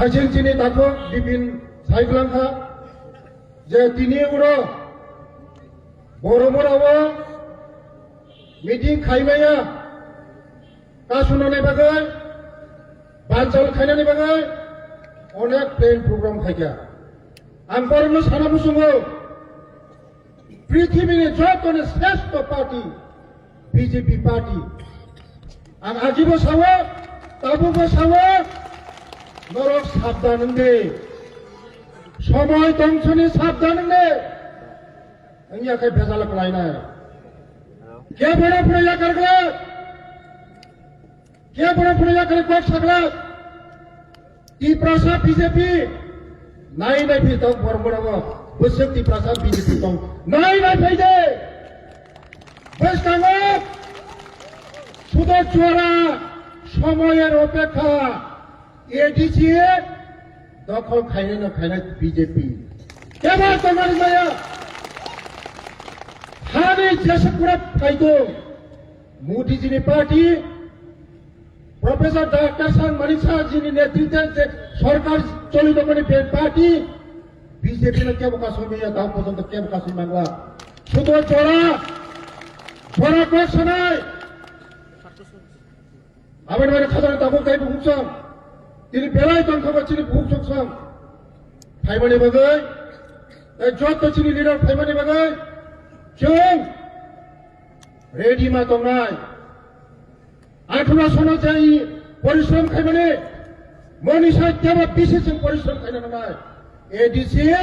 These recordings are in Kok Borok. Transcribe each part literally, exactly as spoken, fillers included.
Haisin chini takhuk Bipin saiglangkha je tini uro Boromorao meeting khaimaya kasunani bagwi, banchal khainani bagwi onek plan program khaikha. Ang borokno sana muchungo, prithibini jotoni sreshto party B J P party. Ang agibo sawo, tabubo sawo, norok sabdan wngdi. Somoi tongthoni sabdan wngdi. Wngya khe bejal kwlainai. Kebono phwrwi yakar glak. Kebono phwrwi yakar kok saglak. Tiprasa B J P nai nai phi tong borok borok bwswk Tiprasa B J P tong nai nai phai de. Bwskango sudo chuara somoyer opekha A D C dokhol khainai no khainai B J P. Kebo tongnani maya hani jesa pura phaidung Modi jini party Professor Doctor San Manik Saha jini netritwe je sorkar choli tongmani be party B J P no kebo kasui maya, tamo porjonto kebo kasui mangla. Sudo jora, jora kok sanai. Aboni bagwi khajani tabuk tei bukhuk song. Tini belai tongkha ba chini bukhuk song song. Phaimani bagwi, tei joto chini leader phaimani bagwi, chwng ready ma tongnai. Atharo sono jai porishrom khaimani, moni sai kebo bisi chwng porishrom khaina nangnai. A D C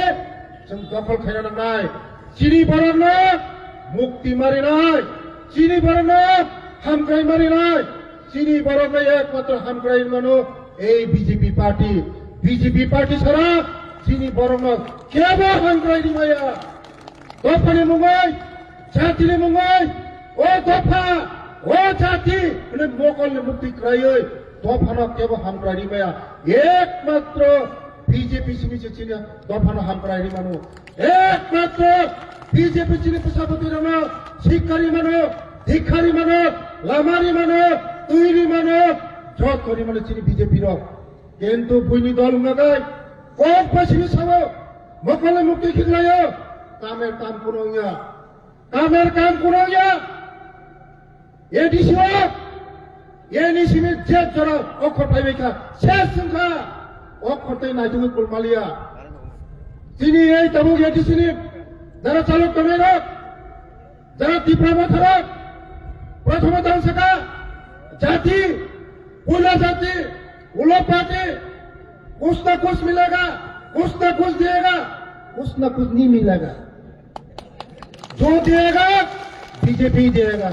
chwng dokhol khaina nangnai. Chini borokno mukti marinai, chini borokno hamkrai marinai, chini borokno ekmatro hamkrai mano ei B J P party. B J P party sara chini borokno kebo hamkrai rimaya. Dophani mungwi, jatini mungwi, o dopha, o jati, hwnwi mokolni mukti kwraiwi dophano kebo hamkrai rimaya. Ekmatro B J P simi se chini dophano hamkrai rimano. Ekmatro B J P chini bwsabwtwi rokno sikka rimano, dikha rimano, lama rimano, twi rimano, joto rimano chini B J P rok. Kintu buini dol wngnakai kok bai simi sao, mokolni mukti khiklaio, kamer kam kuno wngya. Kamer kam kuno wngya. A D C o, A D C ni je jora okhor phaibai kha, ses wngkha, okhor tei naitugwi kulmaliya. Chini ei tabuk A D C ni jara chalok tongnai rok, jara Tipra Motha rok, prothome tang saka, jati, pula jati, ulo party, kuch na kuch milega, kuch na kuch diyega, kuch na kuch nahi milega. जो दिएगा, B J P देगा।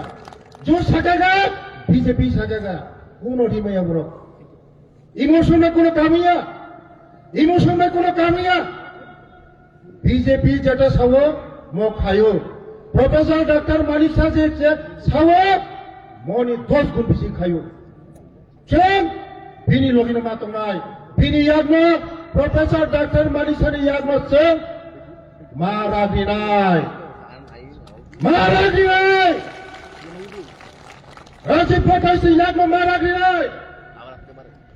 जो सकेगा, B J P सकेगा। Kuno rimaya borok. Emotion bai kuno kamiya. Emotion bai kuno kamiya. B J P jeta sao, mo khayo. Professor Doctor Manik Saha je, je sao, moni dos gun bisi khayo. Chwng bini logino ma tongnai, bini yakno Professor Doctor Manik Sahani yakno chwng ma ragrinai, ma ragrinai. Rajiv Bhattacharyani yakno ma ragrinai,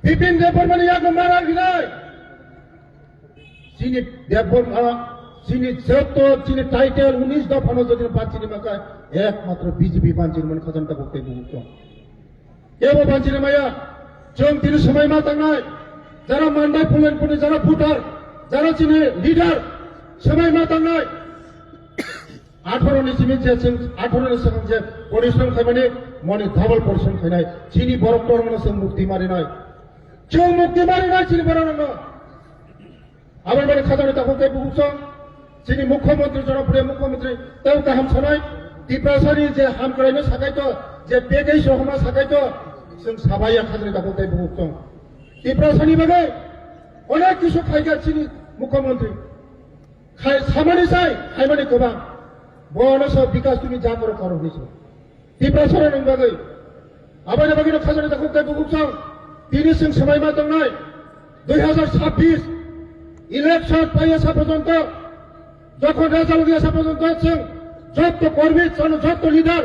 Bipin Debbarmani yakno ma ragrinai. Chini Debbarma, chini joto, chini title unis dophano jodi banchini makai, ekmatro B J P banchini mani khajani tabuk tei buhuk tong. Kebo banchini maya, chwng tini swmai ma tangnai, jara Mandai Pulanpurni jara voter, jara chini leader, swmai ma tangnai. Atharo ni simi je chwng, atharo ni swkang je porishrom khaimani, moni double porishrom khainai, chini borok tormano chwng mukti marinai. Chwng mukti marinai chini borok no. Aboni bagwi khajani takhuk tei bukhuk song, chini mukhyamantri, jonopriyo mukhyamantri, tei kaham sanai, Tiprasani je hamkraino sakai to, je package rohorma sakai to, chwng sabaiya khajani takhuk tei bukhuk song. Tiprasani bagwi onek kisu khaikha chini mukhyamantri. Khai, samani sai, khaimani kwbang. Bono so bikas tumi ja koro koro hinwi song. Tiprasarokni bagwi. Aboni bagwino khajani takhuk tei bukhuk song. Tini chwng swmai ma tongnai. Dui hazar sabbish election paiya sa porjonto, jokhon result wngya sa porjonto chwng jotto kormi, chwng jotto leader,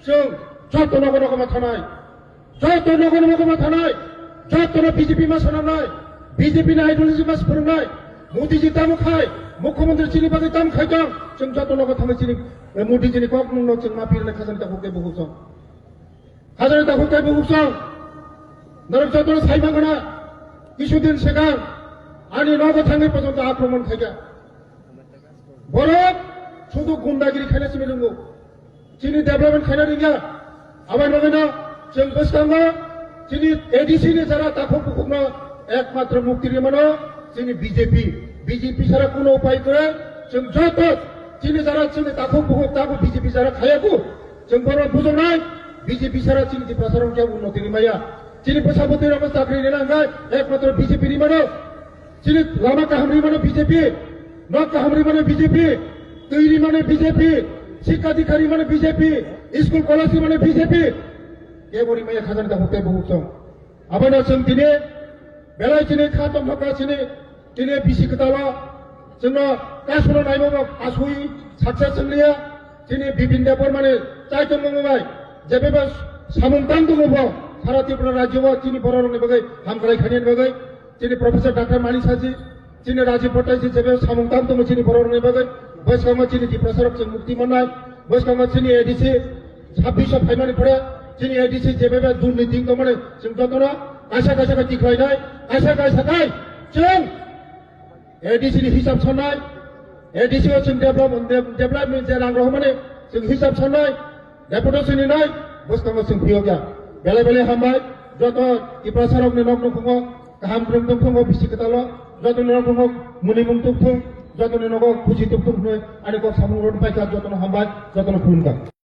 chwng jotto nogo nogo ma thanai. Jotto nogo nogo ma thanai. Jottono B J P ma swnamnai. B J P ni ideology mas phwrwngnai, Modi ji tamo khai, Mukhyamantri chini bagwi tamo khai tong, chwng joto nogo thangwi chini, eh, Modi ji ni kok nungno chwng ma pirnai khajani takhuk tei bukhuk song. Khajani takhuk tei bukhuk song. Norok joto sai mangana, kisudin swkang, ani nogo thangwi pojonto akromon khaikha. Borok sudu gundagiri khaina simi ringo. Chini development khaina ringya. Aboni bagwino chwng bwskango chini A D C ni jara takhuk bukhukno ekmatro mukti rimano chini B J P. B J P sara kuno upai kwrwi chwng joto chini jara chini takhuk bukhuk tabuk B J P jara khayaku. Chwng bono bujoknai B J P sara chini Tiprasa rok khe unnoti rimaya. Chini bwsa bwtwi rokno chakri rina hwnkhe ekmatro B J P rimano. Chini lama kaham rimano B J P, nok kaham rimano B J P, twi rimano B J P, sikka dikha rimano B J P, school college rimano B J P. Kebo rimaya khajani takhuk tei bukhuk song. Abono chwng tini belai chini kha tongthokha chini, tini bisi kwtalo chwngno kasuro naimabo asui success wngliya. Chini Bipin Debbarmani chaichomung bai jebeba samung tang tongo bo sara Tripura rajyo o chini bororokni bagwi hamkrai khainani bagwi. Chini Professor Doctor Manik Saha ji, chini Rajiv Bhattaji jebe samung tam tongo chini bororokni bagwi. Bwskango chini Tiprasarok chwng mukti mannai, bwskango chini A D C sabbish o phaimani pore chini A D C jebe be durniti wngtongmani chwng jotono kaisa kaisa khe tikhlainai, kaisa kaisa khai chwng A D C ni hisab sannai, A D C o chwng develop, development je rang rohormani chwng hisab sannai, deputation ni nai, bwskango chwng phiyokya. Belai belai hambai, joto Tiprasarokni nok nukhungo kaham rwng tongthungo bisi kwtalo, jotoni nok nukhungo mwnwi mung tongthung, jotoni nogo khusi tongthung hwnwi ani kok samung rwna paikha, jotono hambai, jotono khulumkha.